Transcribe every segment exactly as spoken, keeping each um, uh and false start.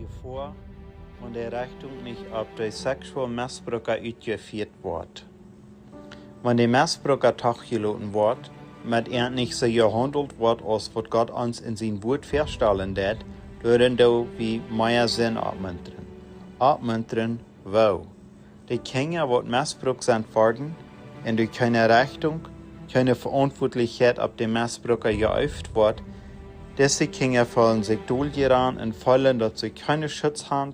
Jefoa, wan de Rechtunk nich opp de sexual Missbruka utjefieet woat. Wan de Missbruka toojeloten woat, met an nich soo jehaundelt woat aus waut Gott ons en sien Wuat väastalen deit, doaren doo wie mea Sind oppmuntren. Oppmuntren, woo? De Kjinja waut Missbrukt sent worden un doa kjeene Rechtunk, kjeene Veauntwuatlichkjeit opp de Missbruka jeeeft woat, dise Kjinja feelen sikj doljeran un feelen daut see kjeene Schutz haben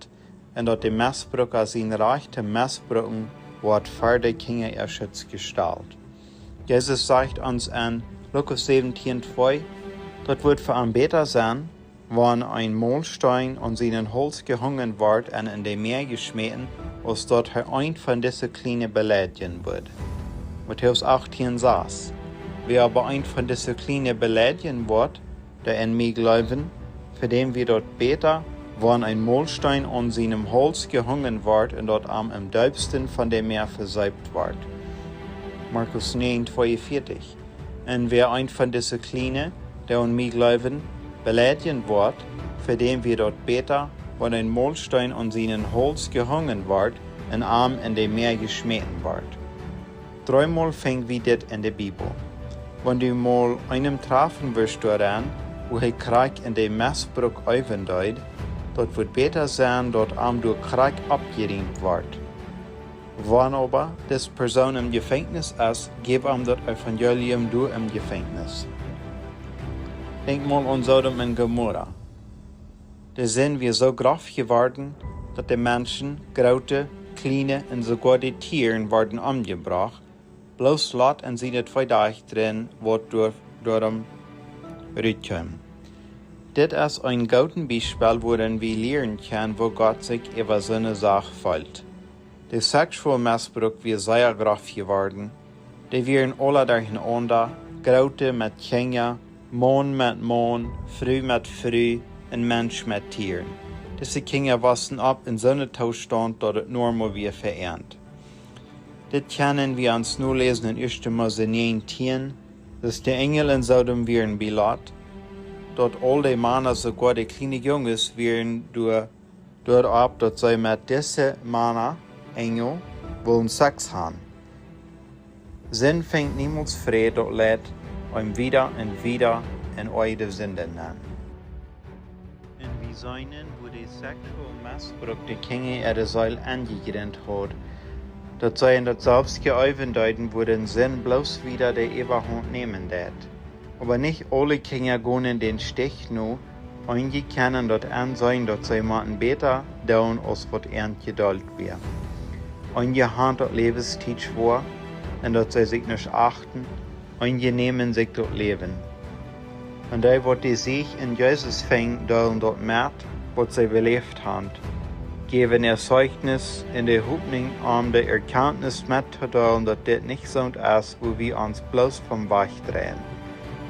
un daut de Missbruka sien Rajcht to missbruken woat ver de Kjinja äa Schutz jestalt. Jesus sajcht ons en Lukas säwentieen twee, daut wudd fa am bäta sennen, wan een Molsteen aun sienen Hauls jehongen woat un en de Mäa jeschmäten, aus daut hee eent von dise Kjliene beleidjen wudd. Matäus achtieen sas. Wäa oba eent von dise Kjliene beleidjen woat, dee aun mie jleewen, fa däm wia daut bäta, wan een Molsteen aun sienem Hauls jehongen woat un daut am em deepsten von de Mäa veseept woat. Markus näajen tweeunvieetich. Un wäa eent von dise Kjliene, dee aun mie jleewen, beleidjen woat, fa däm wia daut bäta, wan een Molsteen aun sienen Hauls jehongen woat un am en de Mäa jeschmäten woat. Dreemol finj wie dit en de Bibel. Wan du mol eenen trafen wurscht doaraun, woo hee krakjt en de Missbruk eewen deed, daut wudd bäta sennen, daut am doa krakjt oppjeriemt woat. Wan oba dise Persoon em Jefenkjnis es, jäw am daut Evangelium doa em Jefenkjnis. Denkj mol aun Sodom un Gomorra. De Sind wia soo groff jeworden, daut de Menschen, groote, kjliene un soogoa de Tieren worden omjebrocht, bloos Lot un siene twee Dajchta, waut doa, doarom rutkjeemen. Dit es een goodet Biespel, wuaderch wie lieren kjennen, woo Gott sikj äwa soone Sach feelt. De sexual Missbruk wia sea groff jeworden. Dee wieren aula derchenaunda, groote met Kjinja, Maun met Maun, Fru met Fru un Mensch met Tieren. Dise Kjinja wossen opp en soone Toostaunt, daut et normal wia fa an. Dit kjennen wie ons noläsen en Ieeschte Mose näajentieen, daut de Enjel en Sodom wieren bie Lot, daut aul de Mana, soogoa de kjliene Junges, wieren doa, doaropp, daut see met dise Mana, Enjel, wullen Sex haben. Sind finjt niemols Fräd, daut leit am wieda un wieda en oajre Sinden nenn. Un wie seenen, woo de sexual Missbruk de Kjinja äare Seel enjejrint haud, daut see en daut selfst jeewen deeden, woo de Sind bloos wieda de Äwahaunt nämen deed. Oba nich aule Kjinja gonen dän Stich no, eenje kjennen daut enseenen, daut see motten bäta doonen aus waut an jedolt wia. Eenje haben daut Läwenstiet schwoa un daut see sikj nich achten, eenje nämen sikj daut Läwen. Un dee, waut de Sieg en Jesus finjen, deelen daut met, waut see beläft haben, jäwen äa Zeichnis en de Hopninj, om de Erkjantnis mettodeelen, daut dit nich soont es, woo wie ons bloos von wajchdreien.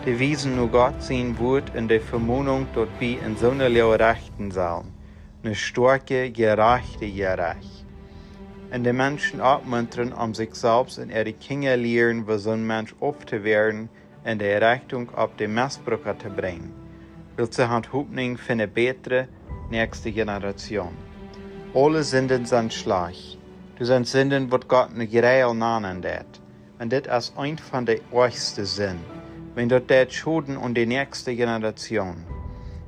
Dee wiesen no Gott sien Wuat un de Vemonunk, daut wie en soone Loag rechten sellen, een stoakjet, jerajchtet Jerecht. Un de Menschen oppmuntren, om sikj selfst un äare Kjinja lieren, woo soon Mensch opptowoaren un de Rechtunk opp de Missbruka to brinjen. Wiels see haben Hopninj fa eene bätre näakjste Generation. Aule Sinden sent schlajcht. Doa sent Sinden, waut Gott nich jreil nanen deit. Un dit es eent von de oajchste Sind, wan daut deit Schoden aun de näakjste Generation.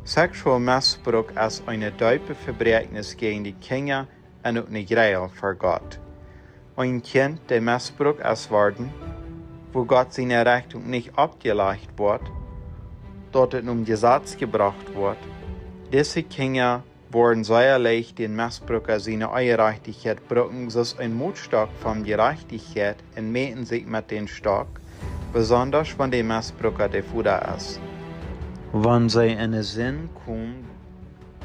Sexual Missbruk es een deepet Vebräakjnis jäajen de Kjinja un uk een Jreil fa Gott. Een Kjint, dee missbrukt es worden, wua Gott siene Rechtunk nich oppjelajcht woat, daut et nom Jesaz jebrocht woat, dise Kjinja woaren sea leicht dän Missbruka siene Onjerajchtichkjeit brucken, soo aus een Motstock von Jerajchtichkjeit, un mäten sikj met dän Stock, besonda wan de Missbruka de Voda es. Wan see en de Sind komen,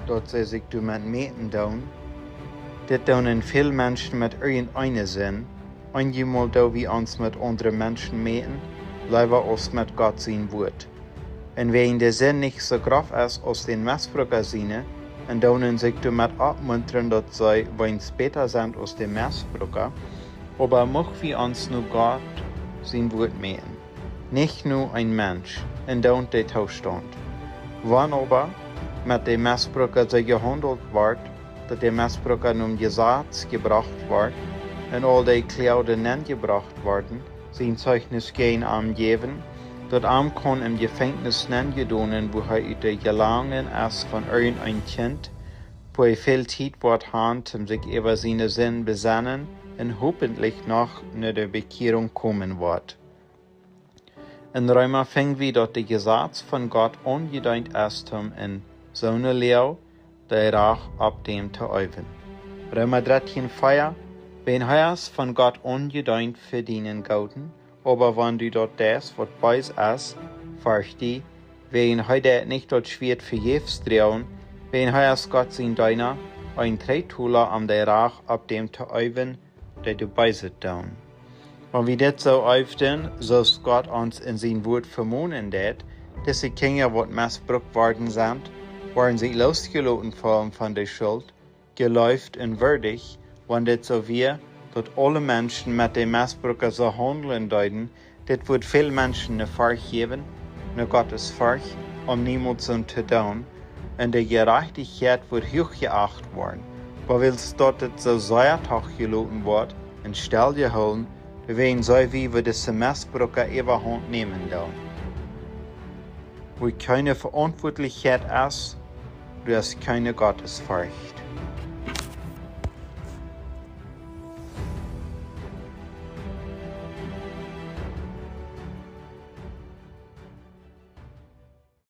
daut see sikj doamet mäten doonen, dit doonen väl Menschen met irjenteene Sind, eenjemol doo wie ons met aundre Menschen mäten, leewa aus met Gott sien Wuat. Un wäajen de Sind nich soo groff es aus dän Missbruka siene, un doonen sikj doamet oppmuntren, daut see weens bäta sent aus de Missbruka, oba mucht wie ons no Gott sien Wuat mäten, nich no een Mensch, un doonen de Toostaunt. Wan oba met de Mestbruka soo jehaundelt wort, daut de Mestbruka nom Jesaz jebrocht wort un aul de Kjloagde nenjebrocht worden, sien Zeichnis jäajen am jäwen, daut am kunn em Jefenkjnis nenjedonen, wua hee ut de Jelangen es von irjent een Kjint, wua hee väl Tiet woat han, om sikj äwa siene Sind besennen un hopentlich noch no de Bekjierunk komen woat. En Reema finj wie, daut de Jesaz von Gott aunjedeent es, om en soone Loag de Rach opp däm to eewen. Reema dartieen Varsch: Wäajen hee es von Gott aunjedeent fa dienen Gooden, oba wan du daut deist, waut bees es, fercht die, wäajen hee deit nich daut Schwieet vejäfs droagen, wäajen hee es Gott sien Deena, een Trettola, om de Rach opp däm to eewen, dee daut Beeset doonen. Wan wie dit soo eeften, soo aus Gott ons en sien Wuat vemonen deit, dise Kjinja, waut mestbrukt worden sent, woaren sikj loosjeloten feelen von de Schult, jeleeft un wieedich, wan dit soo wia, daut aule Menschen met de Mestbruka soo haundlen deeden, dit wudd väl Menschen ne Forcht jäwen, ne Gottesforcht, om niemols soo to doonen, un de Jerajchtichkjeit wudd huach jeacht woaren. Oba wiels daut dit soo sea toojeloten woat un stell jehoolen, doawäajen seen wie, woo dise Mestbruka Äwahaunt nämen doonen. Wua kjeene Veauntwuatlichkjeit es, doa es kjeene Gottesforcht.